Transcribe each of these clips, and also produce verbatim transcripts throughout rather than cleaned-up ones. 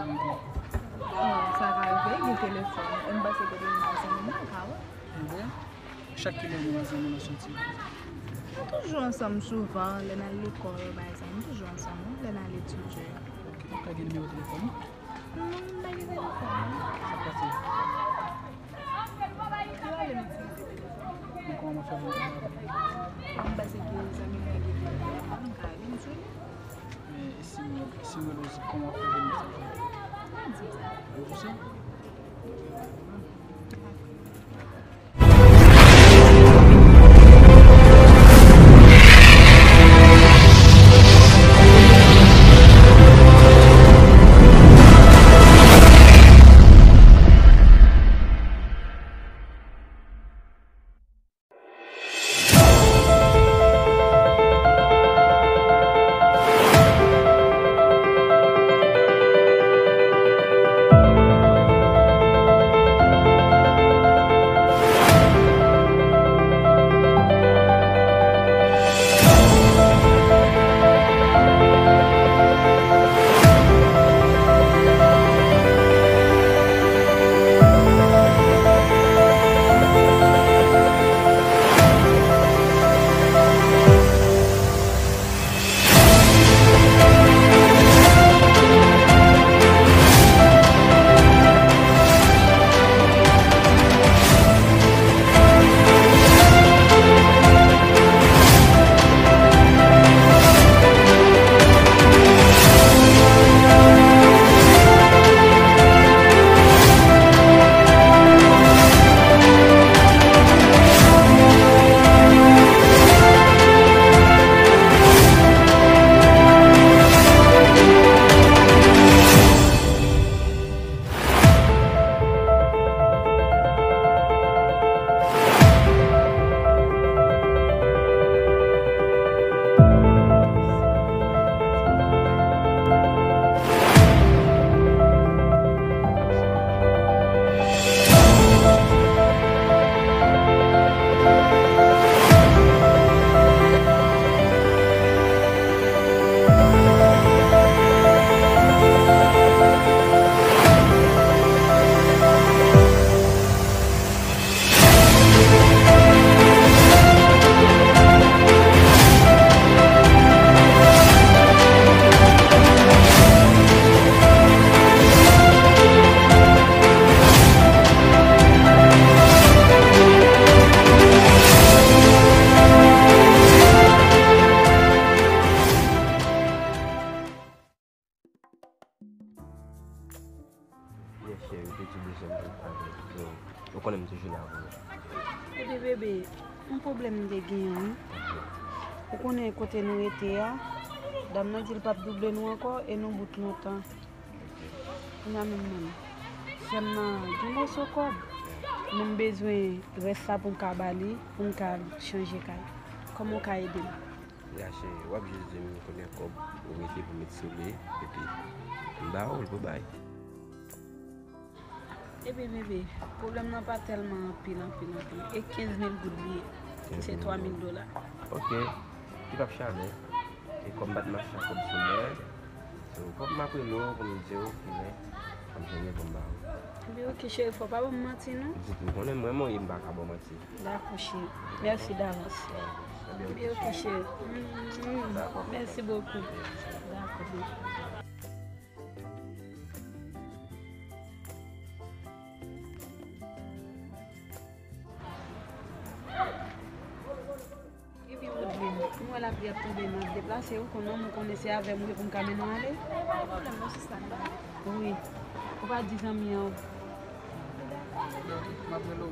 Bon, sa ka rive, gen telefòn. E m panse kote m nan zanmi m nan, ka wè. Mwen, chak kilè ou gen zanmi nan soti? Nou toujou ansanm souvan, lè n al lekòl, pa egzanp, nou toujou ansanm, wi, lè n al etidye. Ok, ou ka gen nimewo telefòn ou? Non, m pa gen telefòn. Sa k pase? Ki rele m itilize telefòn? Men kòman w ap fè pou m konn avè l? M panse ke zanmi m nan gen telefòn, m ka vin sou li. Men e si mwen, e si mwen rele w, kòman w ap fè pou m mesaj la? Mwen di sa. Ou di sa? Yes, cheri, ou te di bezwen m pou m pale. Yo, ou konnen m toujou la pou ou. Ebyen, bebe, yon pwoblèm m te genyen, wi. Ok. Ou konnen kote nou rete a, dam nan di l p ap double nou ankò e nou bout lontan. Ok. Kounye a menm, menm, sè m nan gen moso kòb, men m bezwen rès la pou m ka ba li, pou m ka chanje kay. Kòman w ka ede m? Ya cheri, w ap jis di m konbyen kòb ou mete pou met sou li, epi m ba ou l pou bay. Ebyen, bebe, pwoblèm nan pa tèlman anpil, anpil, anpil. E kenz mil goud li ye, ki se twa mil dola. Ok, li p ap chale. E kòm m pa t mache ak kòb sou mwen, so, fòk m ap rele w pou m di w kilè m ap jwenn li pou m ba ou. Ebyen, ok, cheri, fò w pa ban m manti, non. Ditou, ou konnen mwen, mwen, m pa ka ba w manti. Dakò, cheri. Mèsi davans. Ebyen, ok, cheri. Mèsi bokou. Dakò, bebe. Epi Woodline, m wè lapli ap tonbe, m ap deplase, ou konnen, ou konnen se avè m ou ye pou m ka mennen w ale. Pa gen pwoblèm non, sista, m pa. Wi. Ou pa di zanmi an. M ap rele w.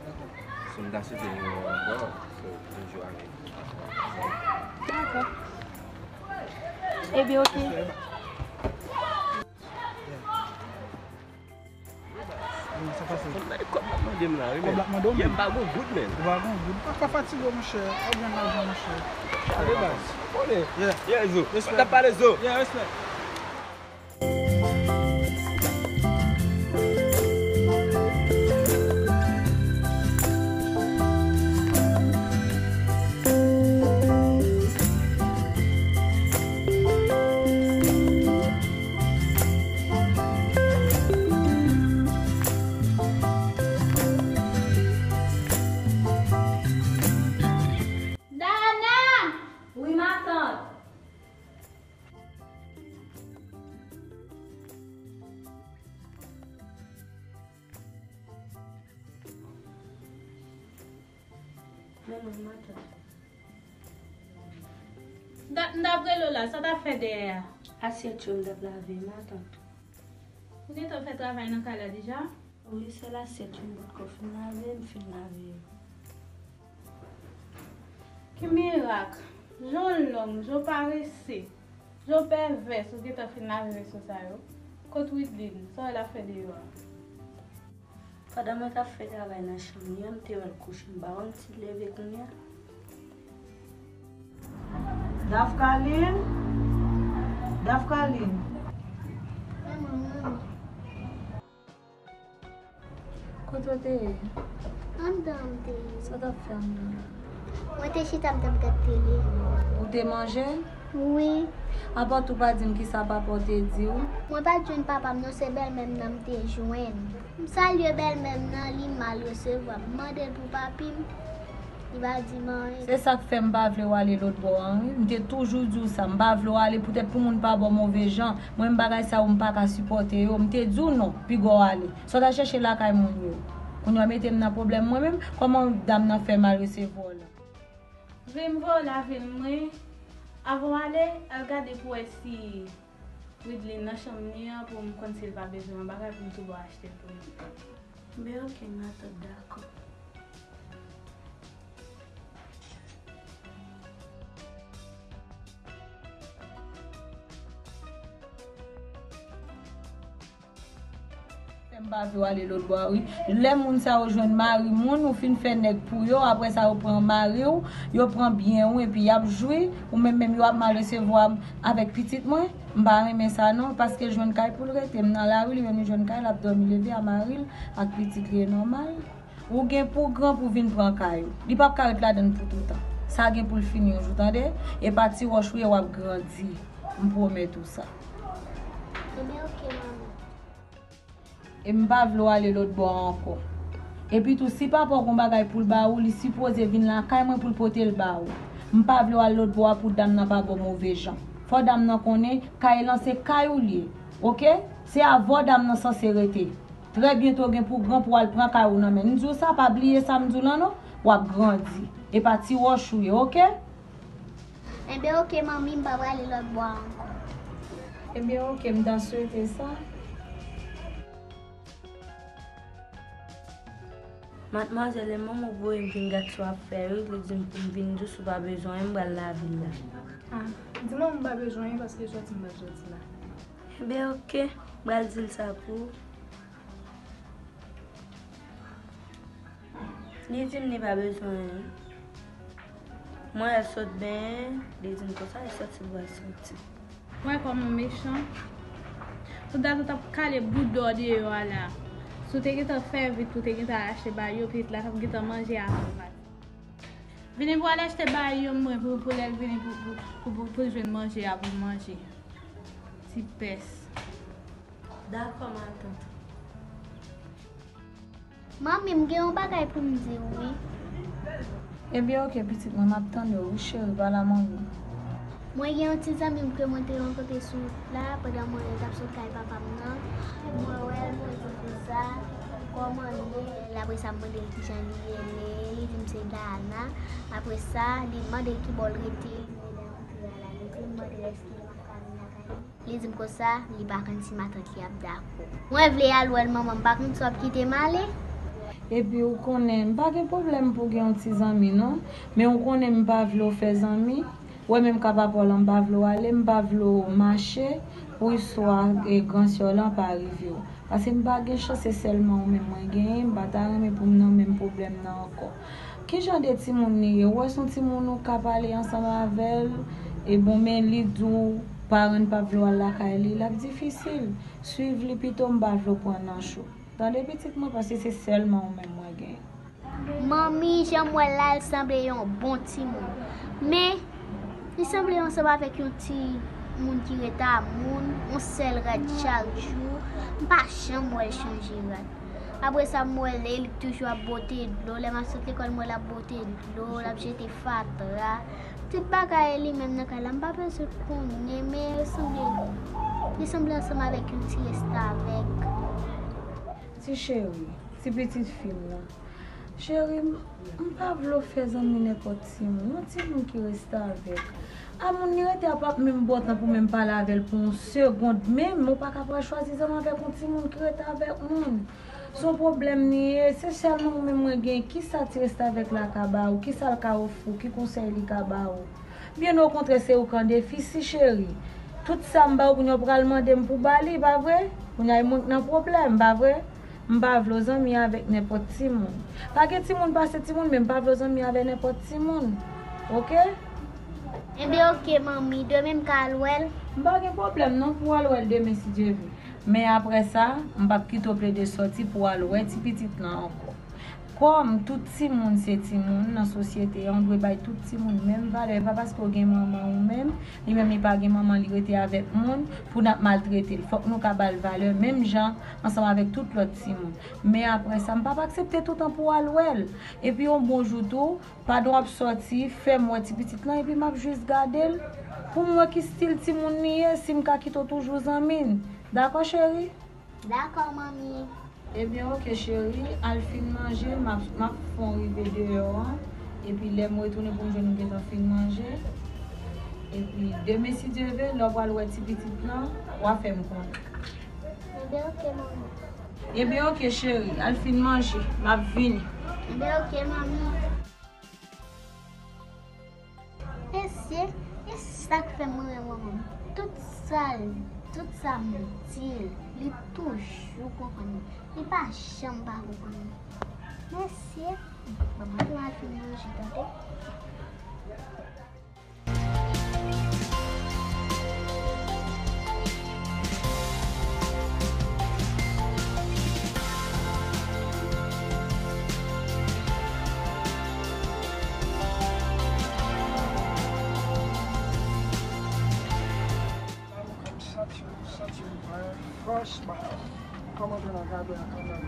Dakò. Si m ta site nimewo ankò, so, toujou avèk. Dakò. Ebyen, ok. Sa pase. Fò m bay kòb l ap mande m la, wi, men. Kòb l ap mande w, men. M pa gon goud, men. Ou pa gon goud. Pa, pa fatige w, monchè. Ou gen lajan, monchè. Ale baz. Konnen. Yeah. Yeah, Zo. Respect. Mwen t ap pale, Zo. Yeah, respect. Mwen, matant. M t ap rele w la, sa w t ap fè dèyè a? Asyèt yo m t ap lave, matant. Ou gentan fè travay nan kay la deja? Wi, sèl asyèt yo m potko fin lave, m fin lave yo. Ki mirak! Je w long, je w parese, je w pèvès, ou gentan fin lave veso sa yo. Kot Widlin? Sa w wè l ap fè deyò a? Pandan mwen t ap fè travay nan chanm li an, m te wè l kouche, m pa konn si l leve kounye a. Dafkaline? Dafkaline? Kote w te ye? Anndan m te ye. Sa w t ap fè anndan? Mwen te chita, m t ap gad tele. Ou te manje? Wi. Apa w pa di m kisa papa w te di w? Mwen pa t jwenn papa m non, se bèlmè m nan m te jwenn. M salye bèlmè m nan, li mal resevwa m. M mande l pou papi m, li pa di m anyen. Se sa k fè m pa vle w ale lòt bò an, wi. M te toujou di w sa, m pa vle w ale poutèt pou moun pa ba w move jan. Mwen, m bagay sa yo, m pa ka sipòte yo. M te di w non, piga w ale. Sa w t al chèche lakay moun yo? Kounye a w mete m nan pwoblèm mwen menm? Kòman dam nan fè mal resevwa w la? Vin voye w la, vin mwen. Avan w ale, al gade pou w wè si Widlin nan chanm li an pou m konn si l pa bezwen yon bagay pou m tou ba w achte l pou li. Ben oke, matant, dakò. M pa vle w ale lòt bò a, wi. Lè moun sa yo jwenn mari moun, ou fin fè nèg pou yo, apre sa yo pran mari w, yo pran byen w, epi y ap jwi, ou menm menm yo ap mal resevwa avèk pitit mwen. M pa renmen sa non, paske l jwenn kay pou l rete. M nan lari, li menm li jwenn kay, l ap dòmi leve a mari l ak pitit li, e nòmal. Ou gen pou gran pou vin pran kay ou. Li p ap ka ret ladann pou toutan. Sa gen pou l fini yon jou, tande? E pa ti wòch ou ye, w ap grandi. M pwomèt ou sa. Ebyen, oke, manmi. E m pa vle w ale lòt bò a ankò. Epi tou, si papa w gon bagay pou l ba ou, li sipoze vin lakay mwen pou l pote l ba ou. M pa vle w al lòt bò a pou dam nan pa ba w move jan. Fò dam nan konnen kay lan se kay ou l ye. Oke? Se avè w dam nan sanse rete. Trè byento gen pou gran pou w al pran kay ou nan men l. M di w sa, pa bliye sa m di w lan non. W ap grandi. E pa ti wòch ou ye, oke? Enben, oke, manmi, m pa prale lòt bò a ankò. Enben, oke, m ta swete sa. Madmwazèl, e manman w voye m vin gad sa w ap fè, wi. Li di m pou m vin di w si w pa bezwen anyen, m pral lavil la. Ah, di manman m pa bezwen anyen paske jodi m pral soti la. Enben, oke, m pral di l sa pou ou. Li di m li pa bezwen anyen. Mwen al sot benyen, li di m konsa, li soti pou al soti. Mwen kòman mechan. Tout dat ou t ap kale bout dò deyò a la. Si w te gentan fè vit, ou te gentan al achte ba yo, pitit la t ap gentan manje avan l pati. Vini pou al achte ba yo mwen pou, pou lè l vini pou, pou, pou, pou, pou l jwenn manje a pou l manje. Ti pès. Dakò, matant. Manmi, m gen yon bagay pou m di w, wi. Ebyen, oke, pitit mwen, m ap tande w, wi, cheri, pale a manmi. Mwen gen yon ti zanmi m ke mwen te rankontre sou wout la, pandan mwen t ap sot kay papa m nan. Mwen wè l, mwen di l konsa, kòman l ye? Apre sa, m mande l kijan li rele, li di m se Dayana. Apre sa, li mande l ki bò l rete, li di m, li di m mande l èske m ap ka vin lakay li. Li di m konsa, li pa konn si matant li ap dakò. Mwen vle al wè l, manman, m pa konn si w ap kite m ale. Epi ou konnen, m pa gen pwoblèm pou gen yon ti zanmi, non. Men ou konnen m pa vle w fè zanmi. Ou wè menm ka papa w lan, m pa vle w ale, m pa vle w mache pou istwa, e, gran sè w lan pa rive w. Paske m pa gen chans, se sèlman ou menm mwen genyen, m pa ta renmen pou m nan menm pwoblèm nan ankò. Ki jan de timoun li ye? Ou wè se yon timoun ou ka pale ansanm avè l, e bon, men li di w paran l pa vle w al lakay li, l ap difisil. Swiv li pito, m pa vle w pran nan cho. Tande pitit mwen, paske se sèlman ou menm mwen genyen. Manmi, jan m wè l la, l sanble yon bon timoun. Men, li sanble ansanm avèk yon timoun ki ret a moun, yon sèl rad chak jou. M pa janm wè l chanje rad. Apre sa, m wè l, li toujou ap bwote dlo. Lè m ap sot lekòl, m wè l ap bwote dlo, l ap jete fatra. Tout bagay li menm nan kay la, m pa bezwen konnen, men li sanble, li sanble ansanm avèk yon ti restavèk. Ti cheri, ti pitit fi m nan. Cheri m, m pa vle w fè zanmi nenpòt timoun. Yon timoun ki reste avèk. A moun li rete a p ap menm ba w tan pou menm pale avè l pou yon segond menm, men w pa ka pral chwazi zanmi avèk yon timoun ki rete avèk moun. Se yon pwoblèm li ye, se sèlman ou menm mwen gen. Kisa ti restavèk la ka ba ou? Kisa l ka ofri w? Ki konsèy li ka ba ou? Byen okontrè, se ou k an defisi, cheri. Tout sa m ba ou kounye a, ou pral mande m pou ba li, pa vre? Kounye a, e mwen k nan pwoblèm, pa vre? M pa vle w zanmi avèk nenpòt timoun. Pa gen timoun pase timoun, men m pa vle w zanmi avèk nenpòt timoun. Oke? Ebyen, oke, manmi. Demen m ka al wè l? M pa gen pwoblèm non pou w al wè l demen, si Dye vle. Men apre sa, m p ap kite w plede sòti pou w al wè ti pitit lan ankò. Kòm tout timoun se timoun nan sosyete a, w dwe bay tout timoun menm valè. E pa paske w gen manman ou menm, li menm li pa gen manman, li rete avèk moun, pou n ap maltrete l. Fòk nou ka ba l valè menm jan ansanm avèk tout lòt timoun. Men apre sa, m p ap aksepte toutan pou w al wè l. Epi yon bon jou tou, pandan w ap sòti, fè m wè ti pitit lan, epi m ap jis gade l pou m wè ki stil timoun li ye, si m ka kite w toujou zanmi l. Dakò, cheri? Dakò, manmi. Ebyen, oke, cheri, al fin manje, m ap, m ap fè w rive deyò a. Epi lè m retounen pou m jwenn ou gentan fin manje. Epi demen, si Dye vle, lè w pral wè ti pitit lan, w a fè m konnen. Ebyen, oke, manmi. Ebyen, oke, cheri, al fin manje, m ap vini. Ebyen, oke, manmi. Mesye, e sa k fè mwen renmen manman m. Tout sa l, tout sa m di l, li toujou konprann mwen. Li pa janm pa konprann mwen. Mesye, manman, nou al fin manje, tande. Kòm santi, santi m pran fòs, bon, kòm antre nan jaden an kanmenm.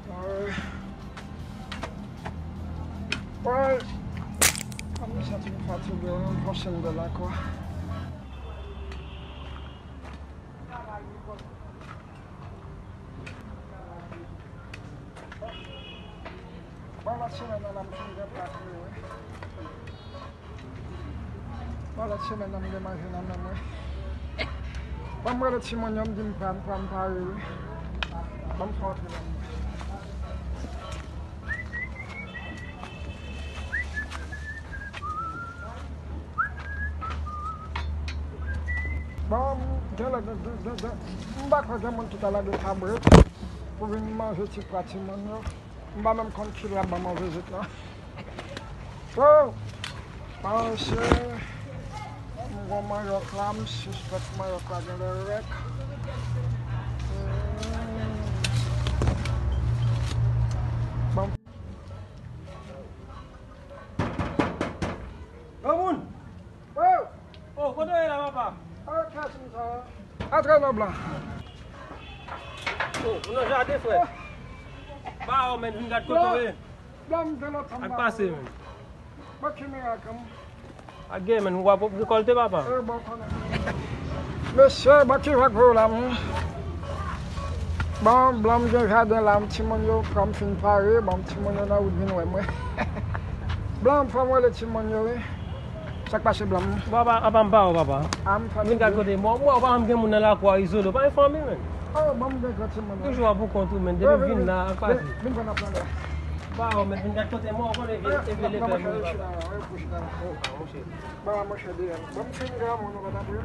Woy. Woy. Kòm m santi m fatige, m fòse m bèl ankò. Bon, lòt semèn nan, la m fin gen plat mwen, wi. Bon, lòt semèn nan, m gen manje nan men mwen. Ban m rele timoun yo, m di m pran, pran, m pare, wi. Ban m fè antre nan men. Bon, m gen lè, gen, gen, gen, gen, m pa kwè gen moun ki ta lage kabrèt pou vin manje ti pwa timoun yo. M pa menm konn ki lè y ap ban manje zot la. Oh! Panse m gon manyòk la, m sispèk manyòk la genlè rèk. Hmm. Bon. Granmoun! Oh! Oh, kote w ye la, papa? Oh, kès m sa? Antre non, Blan. Oh, ou nan jaden, frè? Ba, oh, men, vin gad kote w ye. Blan, m gen lontan m pa wè w. Sa k pase, men? Bon, ki mirak, an? Ak gen, men, ou ap rekòlte, papa? Eh, bon, konnen. Mesye, bon, ki vag voye w la, men? Bon, Blan, m gen jaden la, m timoun yo, pran m fin pare, bon, m timoun yo nan wout vin wè mwen. Blan, fò m rele timoun yo, wi. Sa k pase, Blan? Bon, apa, apa m pa wè w, papa. Ah, m fatige. Vin gad kote. Bon, bon, apa m gen moun nan lakou a, izole w. Pa gen fanmi, men. Oh, bon, m gen gwo timoun, wi. Toujou a pou kont ou, men. Depi m vin la, ak pati. Vin pran nan pale. Pa wè w, men. Vin gad kote. Mwen, w konnen vye, e vye lepè mwen, papa. Ba, monchè, deyò. Bon, m fin granmoun, nou pa ta pou